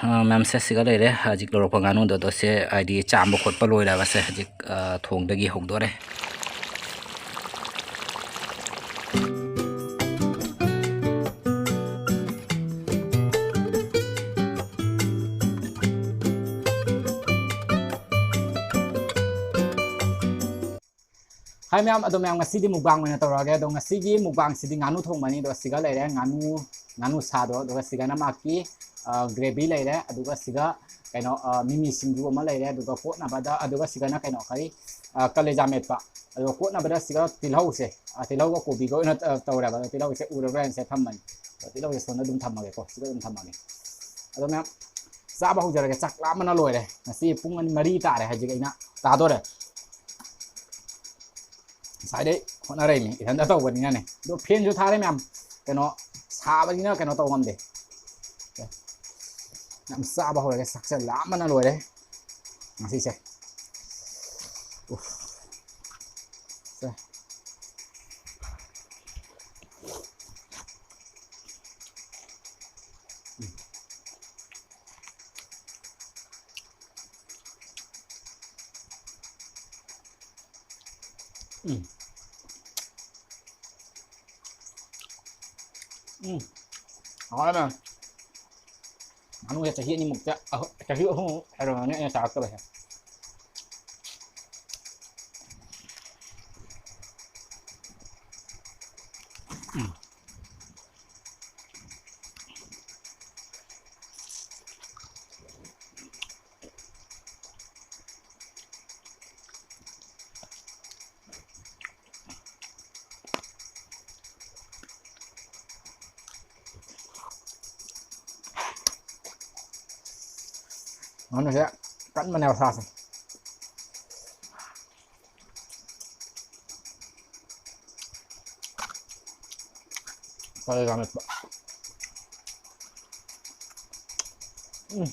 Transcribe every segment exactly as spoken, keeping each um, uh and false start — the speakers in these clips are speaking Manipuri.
ꯑ, ꯃꯌꯥꯝꯁꯦ ꯁꯤꯒ ꯂꯩꯔꯦ꯫ ꯍꯧꯖꯤꯛ ꯂꯧꯔꯛꯄ ꯉꯥꯅꯨꯗꯣ, ꯑꯗꯣ ꯁꯦ ꯍꯥꯏꯗꯤ ꯆꯥꯝꯕ ꯈꯣꯠꯄ ꯂꯣꯏꯔꯕꯁꯦ ꯍꯧꯖꯤꯛ, ꯑ, ꯊꯣꯡꯗꯒꯤ ꯍꯧꯗꯣꯔꯦ꯫ ꯍꯥꯏ ꯃꯌꯥꯝ, ꯑꯗꯣ ꯃꯌꯥꯝ ꯉꯁꯤꯗꯤ mukbang ꯑꯣꯏꯅ ꯇꯧꯔꯛꯑꯒꯦ꯫ ꯑꯗꯣ ꯉꯁꯤꯒꯤ mukbangꯁꯤꯗꯤ ꯉꯥꯅꯨ ꯊꯣꯡꯕꯅꯤ꯫ ꯑꯗꯣ ꯁꯤꯒ ꯂꯩꯔꯦ ꯉꯥꯅꯨ, ꯉꯥꯅꯨ ꯁꯥꯗꯣ, ꯑꯗꯨꯒ ꯁꯤꯒꯅ ꯃꯥꯒꯤ, ꯑ, gravy ꯂꯩꯔꯦ, ꯑꯗꯨꯒ ꯁꯤꯒ ꯀꯩꯅꯣ, ꯑ, ꯃꯤꯃꯤ ꯁꯤꯡꯖꯨ ꯑꯃ ꯂꯩꯔꯦ, ꯑꯗꯨꯒ ꯀꯣꯠꯅꯕꯗ, ꯑꯗꯨꯒ ꯁꯤꯒꯅ ꯀꯩꯅꯣ ꯀꯔꯤ, ꯑ, ꯀꯂꯦꯖꯥ ꯃꯦꯠꯄ, ꯑꯗꯨꯒ ꯀꯣꯠꯅꯕꯗ ꯁꯤꯒ ꯇꯤꯜꯍꯧꯁꯦ, ꯑ, ꯇꯤꯜꯍꯧꯒ ꯀꯣꯕꯤꯒ ꯑꯣꯏꯅ, ꯑ, ꯇꯧꯔꯦꯕ꯫ ꯑꯗꯣ ꯇꯤꯜꯍꯧꯁꯦ ꯎꯔꯕ꯭ꯔꯥ ꯌꯦꯡꯁꯦ ꯊꯝꯃꯅꯤ꯫ ꯑꯗꯣ ꯇꯤꯜꯍꯧꯁꯦ ꯁꯣꯝꯗ ꯑꯗꯨꯝ ꯊꯝꯃꯒꯦꯀꯣ, ꯁꯤꯗ ꯑꯗꯨꯝ ꯊꯝꯃꯒꯦ꯫ ꯑꯗꯣ ꯃꯌꯥꯝ ꯆꯥꯕ ꯍꯧꯖꯔꯒꯦ꯫ ꯆꯥꯛ ꯂꯥꯝꯕꯅ ꯂꯣꯏꯔꯦ꯫ ꯉꯁꯤ ꯄꯨꯡ ꯑꯅꯤ, ꯃꯔꯤ ꯇꯥꯔꯦ ꯍꯧꯖꯤꯛ ꯑꯩꯅ ꯇꯥꯗꯣꯔꯦ꯫ ꯉꯁꯥꯏꯗꯩ ꯍꯣꯠꯅꯔꯛꯏꯅꯤ, ꯏꯊꯟꯇ ꯇꯧꯕꯅꯤꯅꯅꯦ꯫ ꯑꯗꯣ fanꯁꯨ ꯊꯥꯔꯦ ꯃꯌꯥꯝ, ꯀꯩꯅꯣ, ꯁꯥꯕꯅꯤꯅ ꯀꯩꯅꯣ ꯇꯧ ꯉꯝꯗꯦ꯫ ꯌꯥꯝ ꯆꯥꯕ ꯍꯧꯔꯒꯦ, ꯆꯥꯛꯁꯦ ꯂꯥꯝꯕꯅ ꯂꯣꯏꯔꯦ ꯉꯁꯤꯁꯦ꯫ ꯎꯐ꯫ ꯁꯦ꯫ ꯎꯝ꯫ ꯎꯝ꯫ ꯍꯥꯎꯔꯦ ꯃꯌꯥꯝ꯫ ꯉꯥꯅꯨꯁꯦ ꯆꯍꯤ ꯑꯅꯤꯃꯨꯛꯇ, ꯑꯍꯨ-, ꯆꯍꯤ ꯑꯍꯨꯝꯃꯨꯛ ꯍꯦꯜꯂꯝꯃꯅꯤ ꯑꯩꯅ ꯆꯥꯔꯛꯇꯕꯁꯦ꯫ ꯎꯝ꯫ ꯉꯥꯅꯨꯁꯦ ꯀꯟꯕꯅꯦꯕ ꯁꯥꯁꯦ꯫ ꯀꯂꯦꯖꯥ ꯃꯦꯠꯄ꯫ ꯎꯝ꯫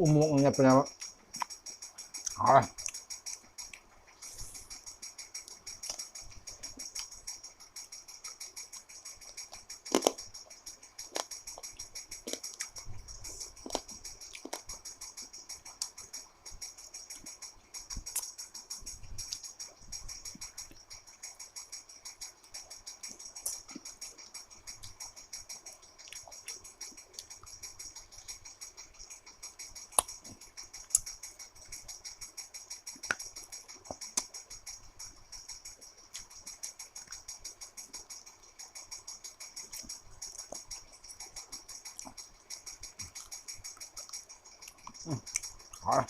ꯎ ꯃꯣꯔꯣꯛꯅ ꯃꯦꯠꯄꯅꯦꯕ꯫ ꯍꯥꯎꯔꯦ꯫ ꯎꯝ, ꯍꯥꯎꯔꯦ꯫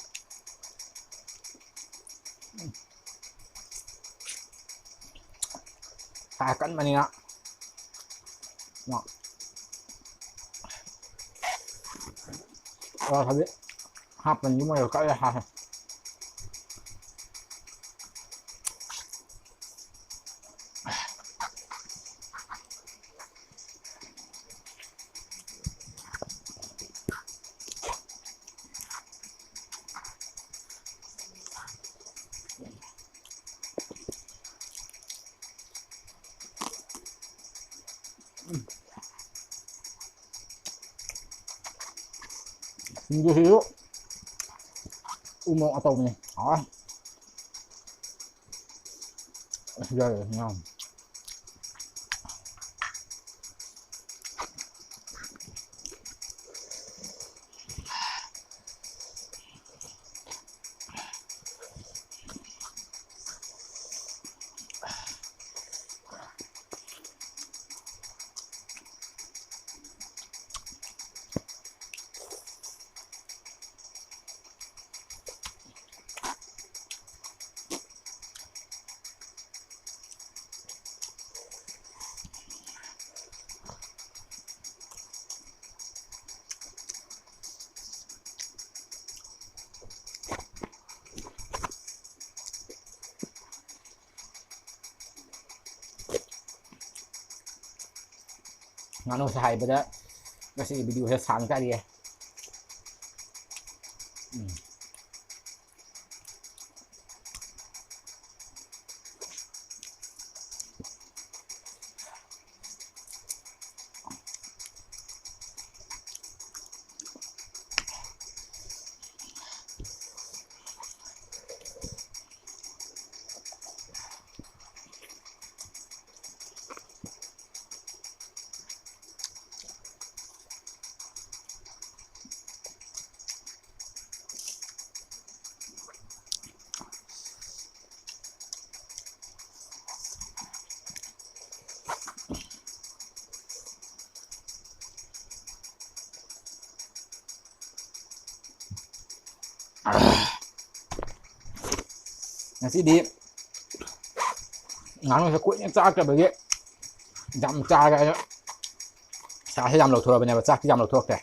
ꯎꯝ꯫ ꯁꯥ ꯀꯟꯕꯅꯤꯅ꯫ ꯎꯝ꯫ ꯑꯋꯥꯊꯕꯤ ꯍꯥꯞꯄꯅꯤ, ꯃꯣꯏꯗꯣ ꯀꯛꯑꯦ ꯍꯥꯏ꯫ ꯁꯤꯡꯖꯨꯁꯤꯁꯨ ꯎ ꯃꯣꯔꯣꯛ ꯑꯇꯧꯕꯅꯤ꯫ ꯍꯥꯎꯋꯦ꯫ ꯑꯁ, ꯌꯥꯏ, ꯌꯥꯏ, ꯌꯥꯏ꯫ ꯉꯥꯅꯨꯁꯦ ꯍꯥꯏꯕꯗ ꯉꯁꯤꯒꯤ video ꯁꯦ ꯁꯥꯡ ꯇꯥꯔꯤꯌꯦ꯫ ꯎꯝ꯫ ꯉꯁꯤꯗꯤ ꯉꯥꯅꯨꯁꯦ ꯀꯨꯏꯅ ꯆꯥꯔꯛꯇꯕꯒꯤ ꯌꯥꯝ ꯆꯥꯒꯦ ꯍꯥꯏꯅ ꯁꯥꯁꯦ ꯌꯥꯝ ꯂꯧꯊꯣꯔꯛꯑꯕꯅꯦꯕ, ꯆꯥꯛꯇꯤ ꯌꯥꯝ ꯂꯧꯊꯣꯔꯛꯇꯦ꯫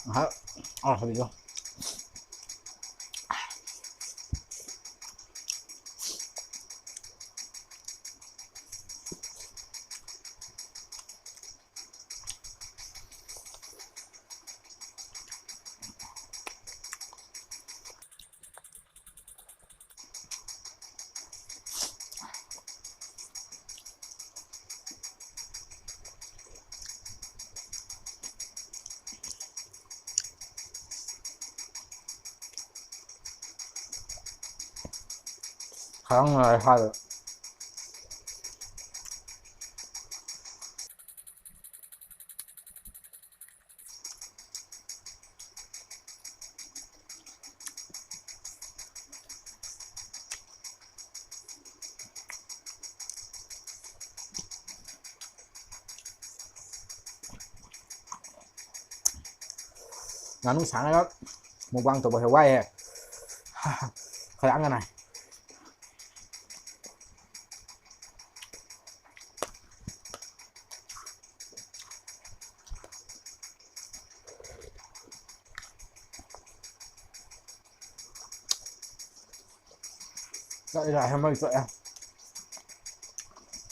ꯉꯥꯏꯍꯥꯛ ꯑꯥ ꯍꯧꯖꯤꯛꯀꯤꯗꯣ꯫ ꯈꯔ ꯉꯥꯏ ꯍꯥꯏꯔ꯫ ꯉꯥꯅꯨ ꯁꯥꯡꯉꯒ ꯃꯨꯛꯕꯥꯡ ꯇꯧꯕꯁꯦ ꯋꯥꯏꯍꯦ꯫ ꯈꯗꯥꯡꯒ ꯅꯥꯏ꯫ ꯆꯥꯛ ꯏꯟꯖꯥꯡ ꯁꯦꯝꯕꯒꯤ ꯇꯣꯛꯑꯦ꯫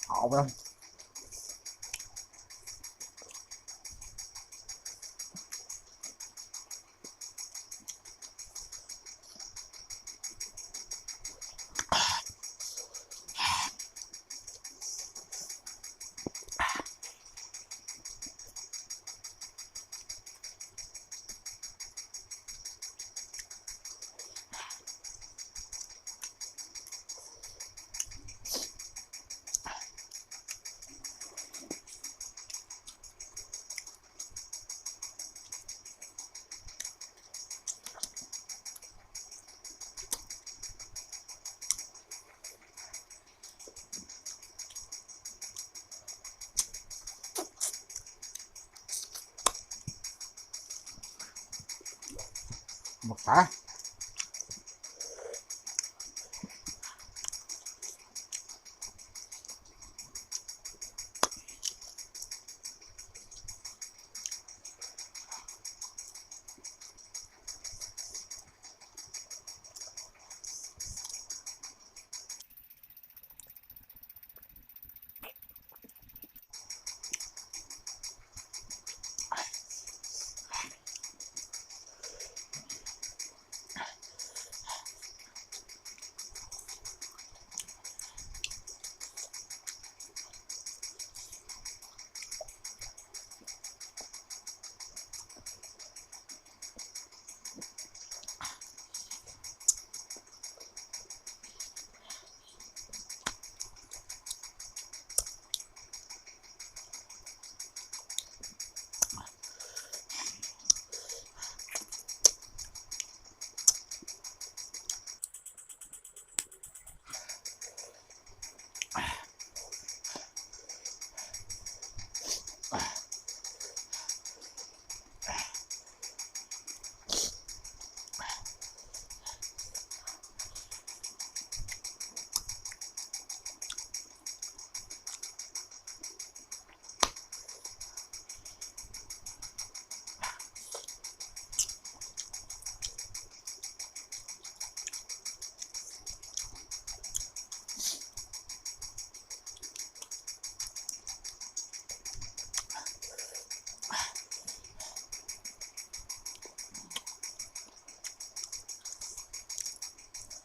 ꯍꯥꯎꯕ꯭ꯔꯥ? ꯑꯃꯨꯛ ꯁꯥ꯫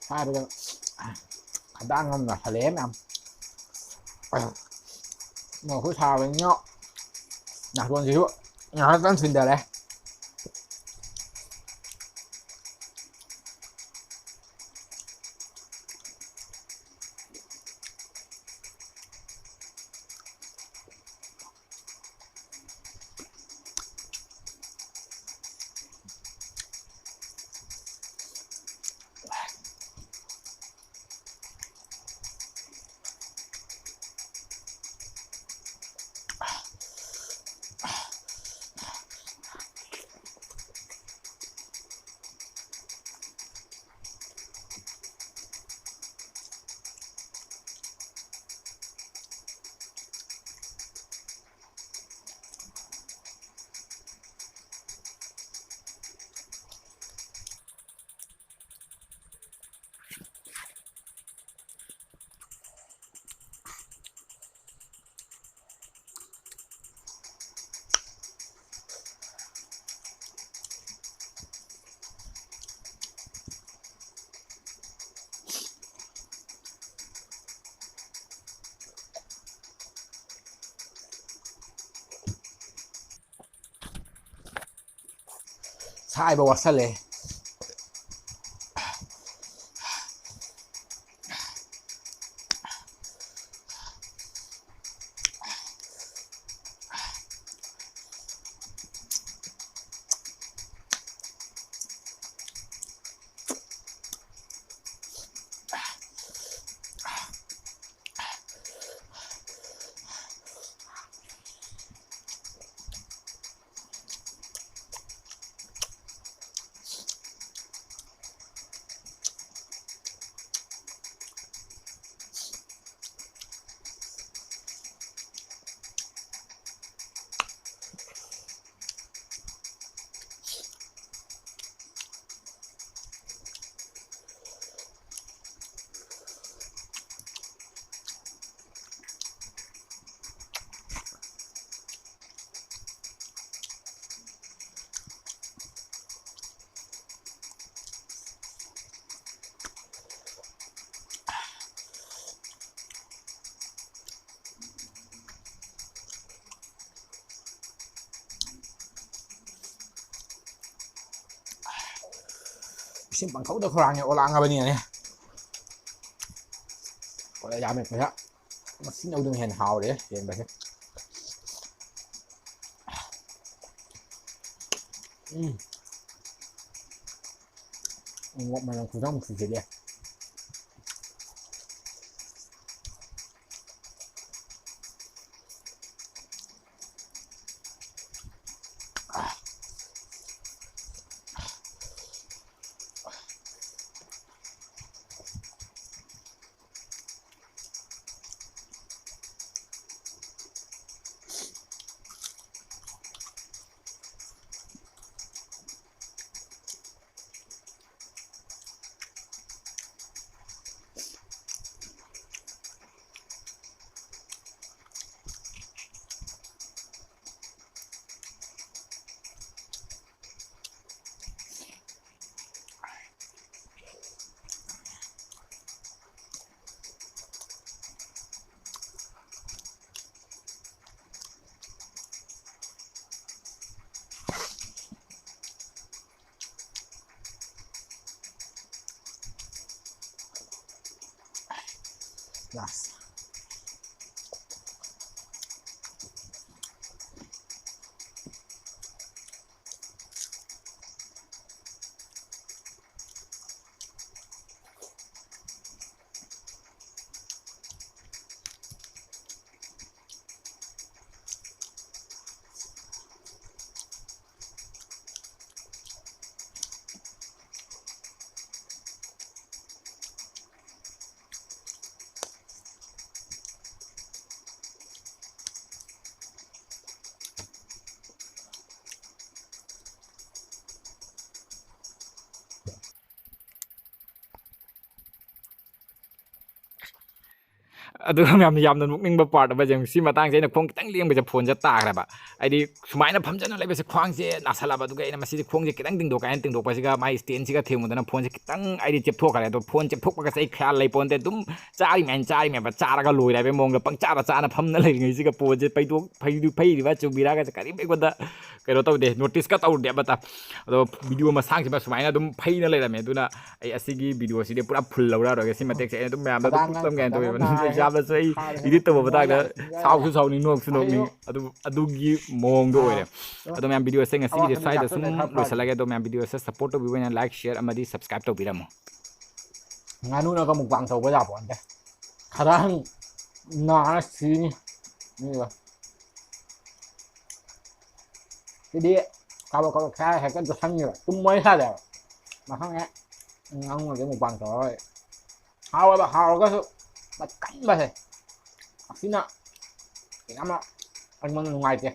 ꯍꯥꯏꯔꯒ ꯈꯗꯥꯡ ꯑꯃ ꯅꯥꯁꯜꯂꯛꯑꯦ ꯃꯌꯥꯝ꯫ ꯃꯣꯔꯣꯛꯁꯨ ꯁꯥꯕꯅꯤꯅ ꯅꯥꯇꯣꯟꯁꯤꯁꯨ ꯉꯥꯏꯍꯥꯛꯇꯪ ꯊꯤꯟꯊꯔꯦ꯫ ꯁꯥꯏꯕ ꯋꯥꯠꯁꯜꯂꯦ꯫ ꯏꯁꯤꯡ ꯄꯪꯊꯧꯗ ꯈꯧꯔꯥꯡꯉꯦ, ꯑꯣꯂꯥꯡꯉꯕꯅꯤꯅꯅꯦ꯫ ꯍꯣꯏ, ꯌꯥꯝꯃꯦ ꯄꯩꯁꯥ꯫ ꯃꯁꯤꯡ ꯂꯧꯗꯅ ꯍꯦꯟꯅ ꯍꯥꯎꯔꯦ ꯌꯦꯟꯕꯁꯦ꯫ ꯎꯝ꯫ ꯎꯃꯣꯔꯣꯛ ꯃꯅꯝ ꯈꯨꯊꯝ ꯊꯤꯁꯤꯗꯤ꯫ Last. ꯑꯗꯨꯒ ꯌꯥꯝ ꯌꯥꯝꯅ ꯅꯣꯛꯅꯤꯡꯕ ꯄꯥꯔꯠ ꯑꯃ ꯌꯦꯡꯉꯨ꯫ ꯁꯤ ꯃꯇꯥꯡꯁꯦ ꯑꯩꯅ ꯈꯣꯡ ꯈꯤꯇꯪ ꯂꯦꯡꯕꯁꯦ ꯐꯣꯟꯁꯦ ꯇꯥꯈ꯭ꯔꯦꯕ꯫ ꯍꯥꯏꯗꯤ ꯁꯨꯃꯥꯏꯅ ꯐꯝꯖꯅ ꯂꯩꯕꯁꯦ ꯈ꯭ꯋꯥꯡꯁꯦ ꯅꯥꯁꯜꯂꯕ꯫ ꯑꯗꯨꯒ ꯑꯩꯅ ꯃꯁꯤꯗꯤ ꯈꯣꯡꯁꯦ ꯈꯤꯇꯪ ꯇꯤꯡꯊꯣꯛꯀꯦ ꯍꯥꯏꯅ ꯇꯤꯡꯊꯣꯛꯄꯁꯤꯒ ꯃꯥꯏ ꯁ꯭ꯇꯦꯟꯁꯤꯒ ꯊꯦꯡꯉꯨꯗꯅ ꯐꯣꯟꯁꯦ ꯈꯤꯇꯪ ꯑꯩꯗꯤ ꯆꯦꯞꯊꯣꯛꯈ꯭ꯔꯦ꯫ ꯑꯗꯣ ꯐꯣꯟ ꯆꯦꯞꯊꯣꯛꯄꯒꯁꯦ ꯑꯩ ꯈ꯭ꯌꯥꯜ ꯂꯩ ꯄꯣꯟꯇꯦ꯫ ꯑꯗꯨꯝ ꯆꯥꯔꯤꯃꯦꯅ ꯆꯥꯔꯤꯃꯦꯕ꯫ ꯆꯥꯔꯒ ꯂꯣꯏꯔꯦ ꯍꯥꯏꯕꯒꯤ ꯃꯑꯣꯡꯗ ꯄꯪꯆꯥꯗ ꯆꯥꯅ ꯐꯝꯅ ꯂꯩꯔꯤꯉꯩꯁꯤꯒ ꯐꯣꯟꯁꯦ ꯄꯩꯗꯣꯛ ꯐꯩꯗꯨ ꯐꯩꯔꯤꯕ ꯆꯨꯝꯕꯤꯔꯒꯁꯦ ꯀꯔꯤꯝ ꯑꯩꯉꯣꯟꯗ ꯀꯩꯅꯣ ꯇꯧꯗꯦ, ꯅꯣꯇꯤꯁꯀ ꯇꯧꯗꯦ ꯑꯃꯠꯇ꯫ ꯑꯗꯣ ꯚꯤꯗꯤꯑꯣ ꯃꯁꯥꯡꯁꯤꯃ ꯁꯨꯃꯥꯏꯅ ꯑꯗꯨꯝ ꯐꯩꯅ ꯂꯩꯔꯝꯃꯦ꯫ ꯑꯗꯨꯅ ꯑꯩ ꯑꯁꯤꯒꯤ ꯚꯤꯗꯤꯑꯣꯁꯤꯗꯤ ꯄꯨꯔꯥ ꯐꯨꯜ ꯂꯧꯔꯛꯑꯔꯣꯏꯒꯦ꯫ ꯁꯤ ꯃꯇꯦꯛꯁꯦ ꯑꯩ ꯑꯗꯨꯝ ꯃꯌꯥꯝꯗ ꯑꯗꯨꯝ ꯈꯗꯥꯡ ꯎꯠꯂꯝꯒꯦ ꯍꯥꯏꯅ ꯇꯧꯋꯦꯕ꯫ ꯐꯖꯅ ꯅꯥꯏ꯫ ꯌꯥꯝꯅꯁꯨ ꯑꯩ ꯐꯥꯔꯦ꯫ ꯏꯗꯤꯠ ꯇꯧꯕ ꯃꯇꯥꯡꯗ ꯁꯥꯎꯁꯨ ꯁꯥꯎꯅꯤꯡ, ꯅꯣꯛꯁꯨ ꯅꯣꯛꯅꯤꯡ꯫ ꯑꯗꯨ, ꯑꯗꯨꯒꯤ ꯃꯑꯣꯡꯗꯣ ꯑꯣꯏꯔꯦ꯫ ꯑꯗꯣ ꯃꯌꯥꯝ, ꯚꯤꯗꯤꯑꯣꯁꯦ ꯉꯁꯤꯒꯤꯗꯤ ꯑꯋꯥꯠꯄꯗꯤ ꯁ꯭ꯋꯥꯏꯗ ꯁꯨꯝ ꯀꯥꯞꯊꯠꯂꯦ, ꯈꯔ ꯐꯥꯔꯦ꯫ ꯂꯣꯏꯁꯤꯜꯂꯒꯦ꯫ ꯑꯗꯣ ꯃꯌꯥꯝ, ꯚꯤꯗꯤꯑꯣꯁꯦ ꯁꯞꯄꯣꯔꯠ ꯇꯧꯕꯤꯕ ꯑꯣꯏꯅ ꯂꯥꯏꯛ, ꯁꯤꯌꯔ ꯑꯃꯗꯤ ꯁꯕꯁꯀ꯭ꯔꯥꯏꯕ ꯇꯧꯕꯤꯔꯝꯃꯣ꯫ ꯉꯥꯅꯨꯅꯒ ꯃꯨꯛꯕꯥꯡ ꯇꯧꯕ ꯌꯥꯄꯣꯟꯇꯦ꯫ ꯈꯗꯥꯡ ꯅꯥꯔ ꯁꯤꯅꯤ꯫ ꯃꯤꯗꯣ꯫ ꯁꯤꯗꯤ ꯀꯥꯕꯛ ꯀꯥꯕꯛ ꯁꯥꯏꯔ ꯍꯦꯛꯇ ꯆꯥꯁꯟꯈꯤꯕ꯫ ꯇꯨꯝꯕ ꯍꯦꯛ ꯌꯥꯗꯦꯕ꯫ ꯃꯊꯪꯅꯦ ꯉꯥꯅꯨꯒꯁꯦ ꯃꯨꯛꯕꯥꯡ ꯇꯧꯔꯔꯣꯏ꯫ ꯍꯥꯎꯋꯦꯕ, ꯍꯥꯎꯔꯒꯁꯨ ꯃꯠꯀꯟꯕꯁꯦ꯫ ꯑꯁꯤꯅ ꯌꯥꯝꯅ ꯑꯩꯉꯣꯟꯗ ꯅꯨꯡꯉꯥꯏꯇꯦ꯫